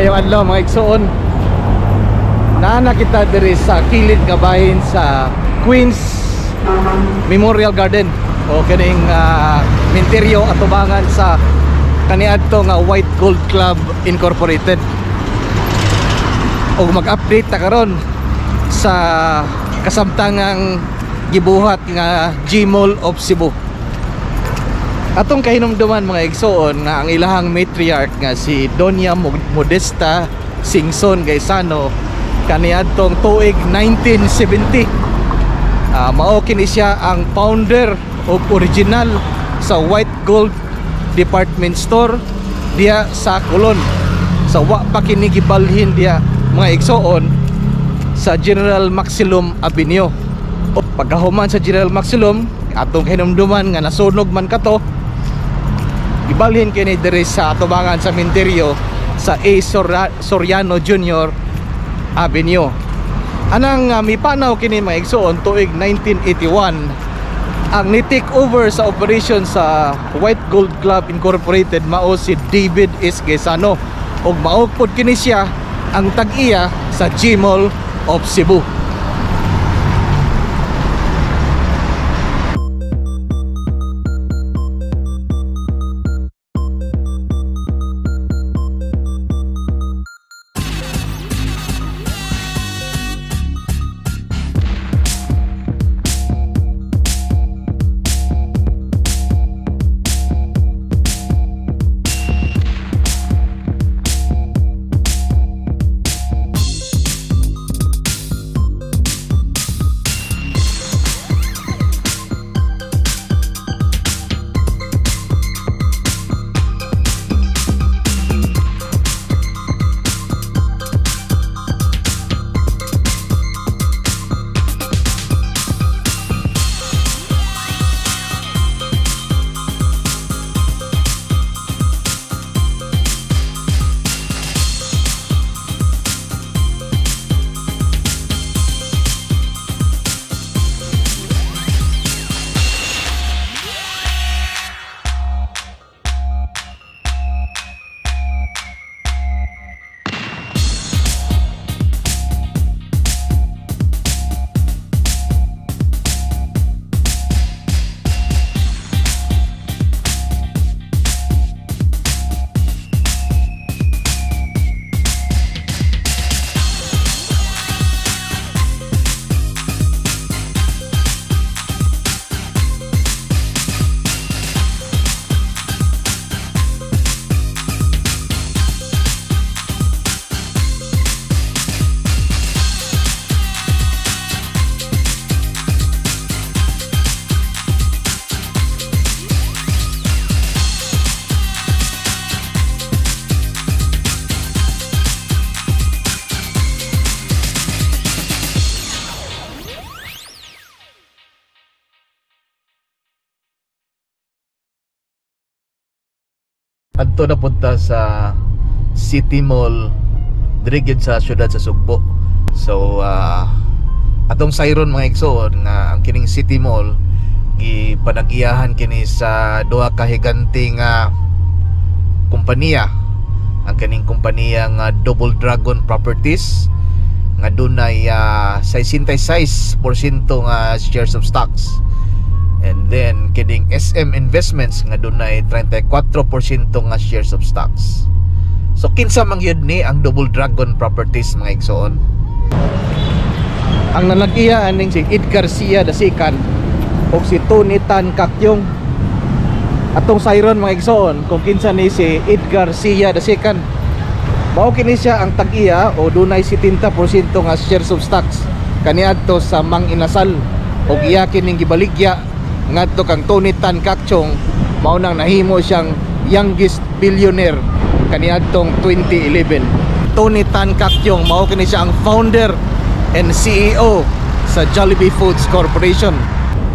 Mayong adlaw mga igsoon. Naa kita diri sa kilid nga bahin sa Queen's Memorial Garden o kining minteryo atubangan sa kaniadto nga White Gold Club Incorporated. Og mag-update ta karon sa kasamtangang gibuhat nga G-Mall of Cebu. Atong kahinumduman mga igsoon nga ang ilahang matriarch nga si Doña Modesta Singson Gaisano kaniadtong tuig 1970. Mao kini siya ang founder og original sa White Gold Department Store diya sa Colon. Sa wa pa kini gibalhin diya mga igsoon sa General Maxilom Avenue. O, pagkahuman sa General Maxilom, atong hinumduman nga nasunog man kato, gibalhin kini diri sa atubangan sa minteryo sa A. Soriano Jr. Avenue. Anang mipanaw kini mga igsoon tuig 1981, ang ni-take over sa operation sa White Gold Club Incorporated mao si David S. Gaisano ug mao pod kini siya ang tag-iya sa G-Mall of Cebu. Adto na punta sa City Mall diri gyud sa syudad sa Sugbo. So atong sayron mga igsoon nga ang kining City Mall gipanag-iyahan kini sa duha ka higante nga kompanya. Ang kining kompanya nga Double Dragon Properties nga dunay 66% nga shares of stocks. And then kining SM Investments nga dunay 34% nga shares of stocks. So kinsa man gyud ni ang Double Dragon Properties mga igsoon? Ang nalag-iya aning si Edgar Sia Dasikan ug si Tony Tan Kakyong. Atong sayron mga igsoon kung kinsa ni si Edgar Sia Dasikan. Mao kini siya ang tag-iya o dunay 70% nga shares of stocks kaniadto sa Mang Inasal ug iya kining gibaligya ngadto kang Tony Tan Caktiong, mao nang nahimo siyang youngest billionaire kaniadtong 2011. Tony Tan Caktiong mao kini siya ang founder and CEO sa Jollibee Foods Corporation.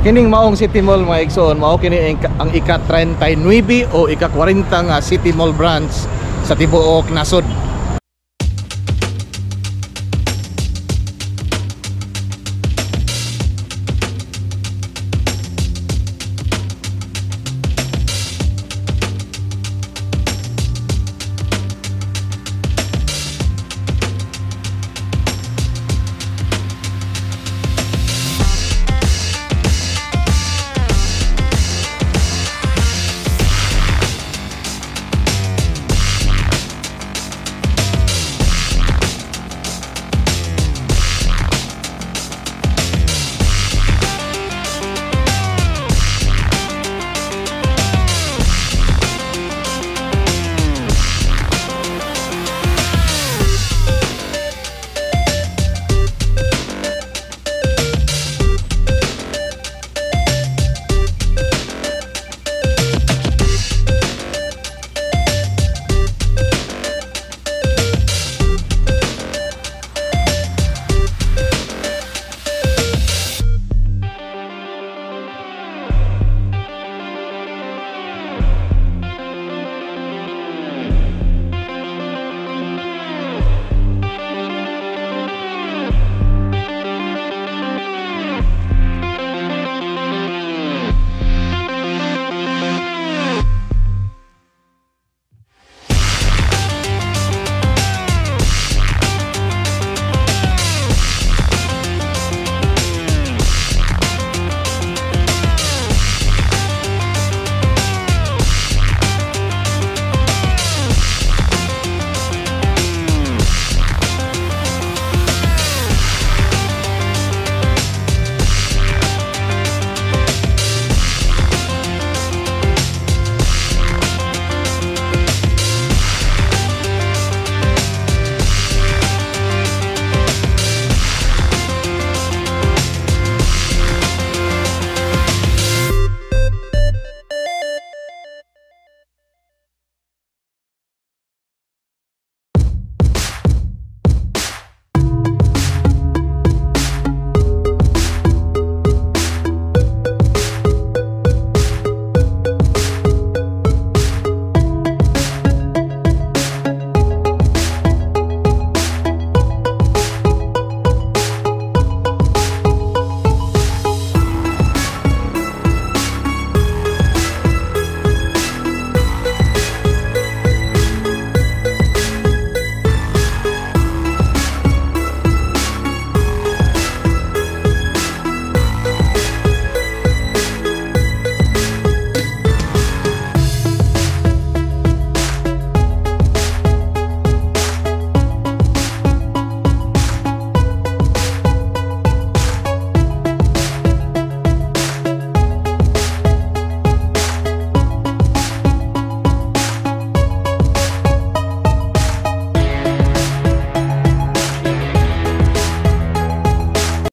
Kining maong City Mall mga igsoon, mao kini ang ika-39 o ika-40 nga City Mall branch sa tibuok nasod.